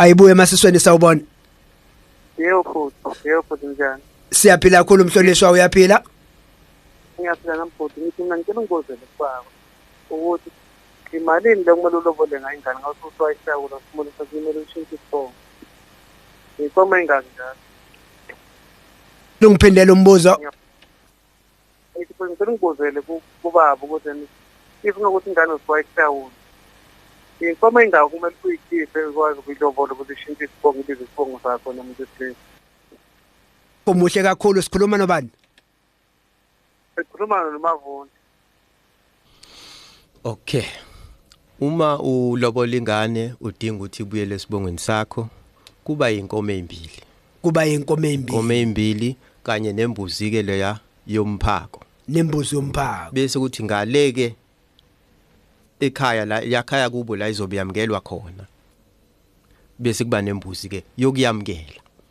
Ayibuye emasisweni, sawubona. Yebo bhuti, yebo bhuti, njani? Siyaphila kakhulu mhlonishwa, uyaphila? Ngiyaphila nami bhuti, ngithi mina ngicela ungibuzele kubaba ukuthi imalini le kumele ulobole ngayo ingane ngase uthi wayihlawula kumele sekumele ushintshe isibongo. Inkomo ingaki njalo? Lungiphindela umbuzo. Ngithi bhuti ngicela ungibuzele kubaba ukuthi if kunokuthi ingane usuwayihlawula inkomo ingaki kumele uyikhiphe ukwazi ukuyilobola ukuthi ishintshe isibongo, ibize isibongo sakho nomuntu wesilisa. Umuhle kakhulu, sikhuluma nobani? Sikhuluma noMavuni. Okay. Uma ulobola ingane udinga ukuthi ibuyele esibongweni sakho, kuba inkomo ezimbili. Kuba inkomo ezimbili. Inkomo ezimbili kanye nembuzi ke leya yomphako. Nembuzi yomphako. Bese kuthi ngaleke ekhaya la yakhaya kubo la izobe yamukelwa khona. Bese kuba nembuzi ke yokuyamukela.